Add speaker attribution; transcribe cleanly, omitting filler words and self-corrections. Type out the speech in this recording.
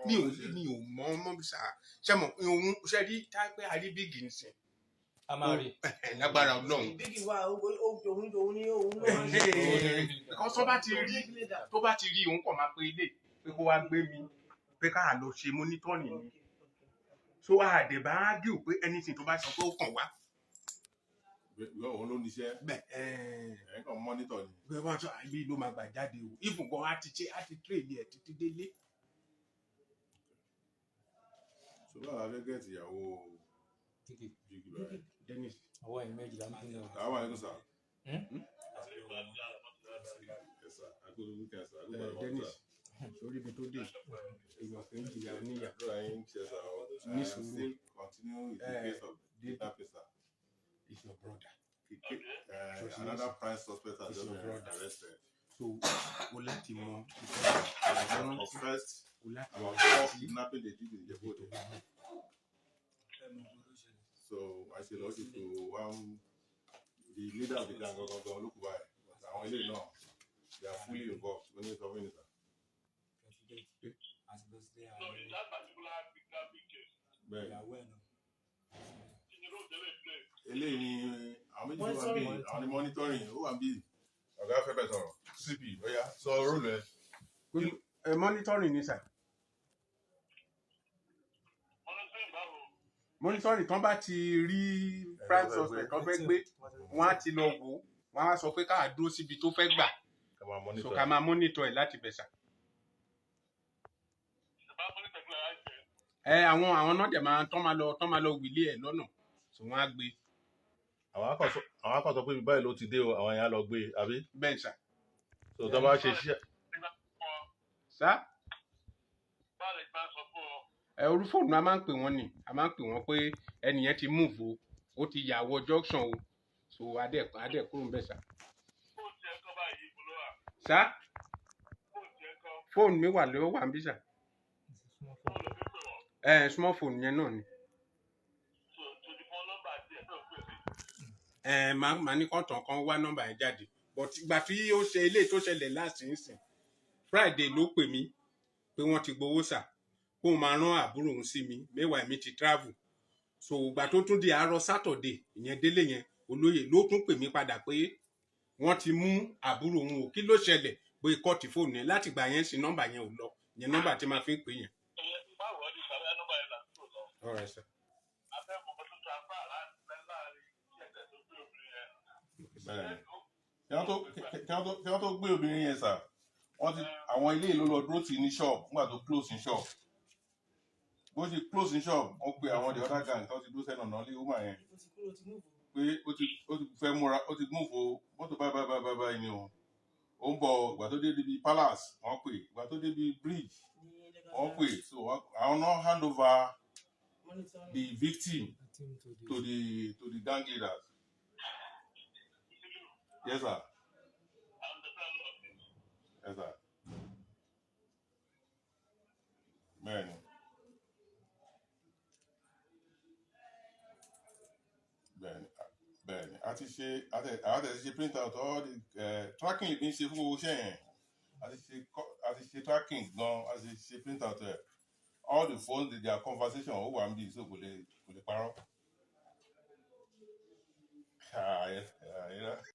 Speaker 1: Mi ò mi ò mọ mọ sà. Ṣe mọ òun ṣe rí tá pé a rí Bígì nsìn?
Speaker 2: A máa rí.
Speaker 1: Lágbára Ọlọ́run.
Speaker 3: Bígì wà, òun òun ní òun ló máa ń ṣe.
Speaker 1: Because tó bá ti rí òun kàn máa pe ilé pé kó wá gbé mi, pé ká lọ ṣe monitoring ni. So àdèbá argue pé anything tó bá sọ pé ó kàn wá.
Speaker 4: Òun ló níṣẹ́.
Speaker 1: Bẹ́ẹ̀.
Speaker 4: Ẹ̀ kàn monitor ni.
Speaker 1: Bẹ́ẹ̀, wọ́n sọ ibi ló máa gbà jáde o. Even gan, á ti ṣe, á ti train ẹ̀ títí délé.
Speaker 4: So báwo la fẹ́ get ìyàwó
Speaker 2: Bígì.
Speaker 4: Bígì báyìí?
Speaker 1: Dennis.
Speaker 2: Ọwọ́ ẹ̀yìn méjì la ń pín lọ.
Speaker 4: Àwọn àyẹ̀kọ́ sà.
Speaker 2: Hmm?
Speaker 4: Yes sir. Agbóhùn weekend sir.
Speaker 1: Dennis, sórí ibi tó dé, èèyàn kì í jìyà níyà.
Speaker 4: Àdúrà yín ṣe sà o.
Speaker 1: Ní sùúrù.
Speaker 4: Still continue with the case of kidnapping, sir.
Speaker 1: Is your brother.
Speaker 4: Another prime suspect has
Speaker 1: It's
Speaker 4: just
Speaker 1: your
Speaker 4: been
Speaker 1: brother.
Speaker 4: arrested.
Speaker 1: So o láti mọ
Speaker 4: Confessed
Speaker 1: o láti
Speaker 4: about four kidnapping they did in Ijebu Ode. So I ṣe lọ sí to one, the leader of the gang gangan ló kú báyìí. But àwọn ilé náà, they are fully involved. Wọ́n ní sọ fún mi sir.
Speaker 5: So in that particular kidnapping case,
Speaker 4: Bẹ́ẹ̀.
Speaker 5: kí ni role tẹ́lẹ̀ play?
Speaker 4: Eléyìí ni àwọn méjì tó wà bí, àwọn ni monitoring ó wà bí. Ọ̀gá fẹ́ bẹ̀ sọ̀rọ̀. CP, ó yá, sọ role ẹ̀.
Speaker 1: Ẹ monitoring ni sà.
Speaker 5: Monitoring báwo?
Speaker 1: Monitoring, tán bá ti rí prime suspect tán fẹ́ gbé, wọ́n á ti lọ wò ó, wọ́n á sọ pé káà dúró síbi tó fẹ́ gbà.
Speaker 4: Ká máa
Speaker 1: So
Speaker 4: monitor.
Speaker 1: ká máa monitor ẹ̀ láti bẹ̀ sà.
Speaker 5: Ìbá monitor kí lára jẹ.
Speaker 1: Ẹ àwọn náà dẹ̀ máa tán máa lọ wílé ẹ̀ lọ́nà, so wọ́n á gbé.
Speaker 4: Àwọn akọ̀ sọ pé ibi báyìí ló ti dé o, àwọn yẹn á lọ gbé e, àbí?
Speaker 1: Bẹ́ẹ̀ sà.
Speaker 4: So tó bá ṣe iṣẹ́
Speaker 5: Nígbà fún ọ,
Speaker 1: Sá.
Speaker 5: báwo lè gbà sọ fún ọ?
Speaker 1: Ẹ orí fóònù a máa ń pè wọ́n ni, a máa ń pè wọ́n pé ẹnìyẹn ti move o, ó ti yà wọ junction o. So adẹ kúrò ń bẹ̀ sà.
Speaker 5: Fóònù tiẹ̀ kọ́ báyìí, ibo ló wà?
Speaker 1: Sá.
Speaker 5: Fóònù tiẹ̀ kọ́?
Speaker 1: Fóònù mi wà lọ́wọ́, wà ń bí sà.
Speaker 5: Fóònù ló fi pè wọ́n.
Speaker 1: Ẹ small phone yẹn náà ni.
Speaker 5: So tòdì fún nọ́mbà tiẹ̀ tó pè sí.
Speaker 1: Ẹ máa ní kọ́ńtàn kan wá nọ́mbà yẹn jáde, but ìgbà tí ó ṣe eléyìí tó ṣẹlẹ̀ last nsìn, Friday ló pè mí pé wọ́n ti gbowó sà, kó o máa rán àbúrò òun sí mi. Mẹ́wàá mi ti travel. So ìgbà tó tún di àárọ̀ Saturday, ìyẹn délé yẹn olóyè ló tún pè mí padà pé wọ́n ti mú àbúrò òun o, kí ló ṣẹlẹ̀? Pé kọ́ọ̀tì fóònù yẹn. Láti gbà yẹn sí, nọ́mbà yẹn ò lọ, ìyẹn nọ́mbà tí máa fi ń pè yẹn.
Speaker 5: Ẹyẹ báwo ni sàbẹ̀ nọ́mbà yẹn là ń tò lọ?
Speaker 1: All right, sir.
Speaker 5: Abẹ́ mọ̀kọ́ tó transfer láàrin ẹsẹ̀ tó gbé obìnrin yẹn.
Speaker 4: Bẹ́ẹ̀ni. Kí wọ́n tó gbé obìnrin yẹn sà, wọ́n ti àwọn ilé ìlú lọ dúró tì ní shop nígbà tó close ní shop. Bó ṣe close ní shop, wọ́n pe àwọn the other gang tó ti dúró sẹ́nu ọ̀nà ilé woman yẹn
Speaker 3: Ó ti kúrò, ti move.
Speaker 4: pé ó ti fẹ́ múra, ó ti move o, mọ́tò báyìí báyìí báyìí báyìí ni o, ó ń bọ̀. Ìgbà tó dé débi palace, wọ́n pè. Ìgbà tó débi bridge,
Speaker 3: Ní
Speaker 4: wọ́n pè. So àwọn náà hand over
Speaker 3: monitoring.
Speaker 4: the victim to the gang leaders. Yes sir. Yes sir. Bẹ́ẹ̀ni, bẹ́ẹ̀ni, bẹ́ẹ̀ni. A ti ṣe, a ti ṣe print out all the tracking lè fi ń ṣe fún gbogbo iṣẹ́ yẹn. A ti ṣe tracking gan, a ti ṣe print out ẹ̀, all the phones, their conversation, ó wà níbí, so kò lè parọ́. Ah, yes, yeah.